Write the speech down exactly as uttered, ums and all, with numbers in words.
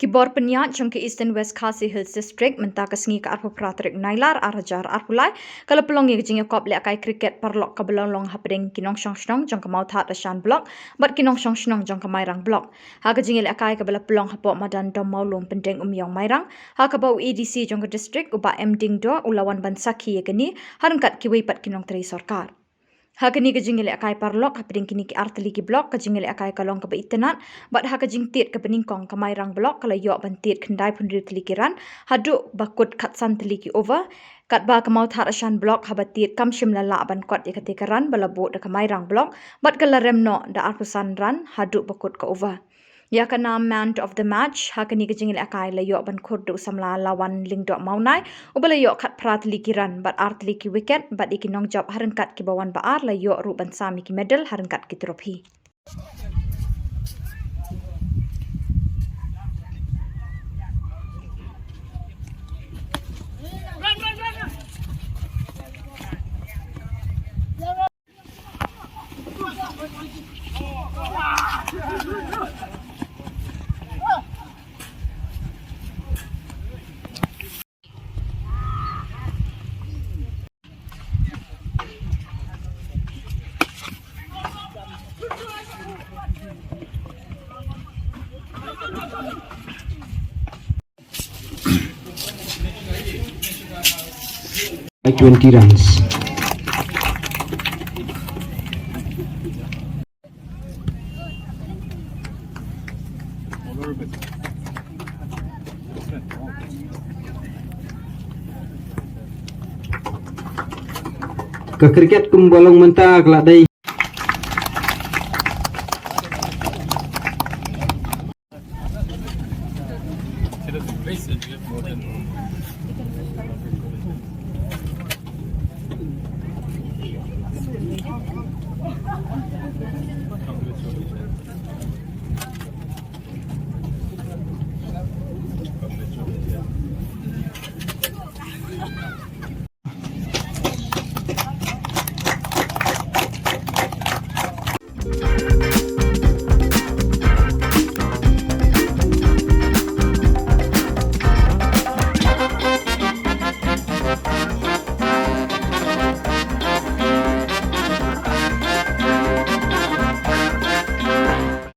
Ki bor pynïaid jong ka Eastern West Khasi Hills District mynta ka sngi ka arphew phra tarik Nailar ar hajar arphew lai ka la pynlong ïa ka jingïakop lehkai cricket paralok kaba la long hapdeng ki nongshong shnong jong ka Mawthadraishan Block bad ki nongshong shnong jong ka Mairang Block. Ha ka jingïalehkai kaba la pynlong hapoh madan Dom Mawlum Pyndengumiong Mairang, ha kaba u A D C jong ka district u Bah M Diengdoh u la wan ban sakhi ïa kane ha ryngkat kiwei pat ki nongtrei sorkar. Ha kane ka jingïalehkai paralok hapdeng kine ki artylli ki block, ka jingïalehkai ka long kaba itynnad bad ha ka jingtied kaba nyngkong ka Mairang Block ka la ïoh ban tied khyndai phew hynriew tylli ki run haduh ba kut khatsan tylli ki over. Katba ka Mawthadraishan Block haba tied kam shym la lah ban kot ïa katei ka run ba la buh da ka Mairang Block bad ka la rem noh da arphew san run haduh ba kut ka over. Ïa ka nam man of the match ha kane ka jingïalehkai la ïoh ban khur da u samla Lawan Lyngdoh Mawnai uba la ïoh khatphra tylli ki run bad ar tylli ki wicket bad ïa ki nongjop ha ryngkat kiba wan ba ar la ïoh ruh ban sam ïa ki medal ha ryngkat ki trophy. By twenty runs. Ka cricket kumba long mynta ka la dei.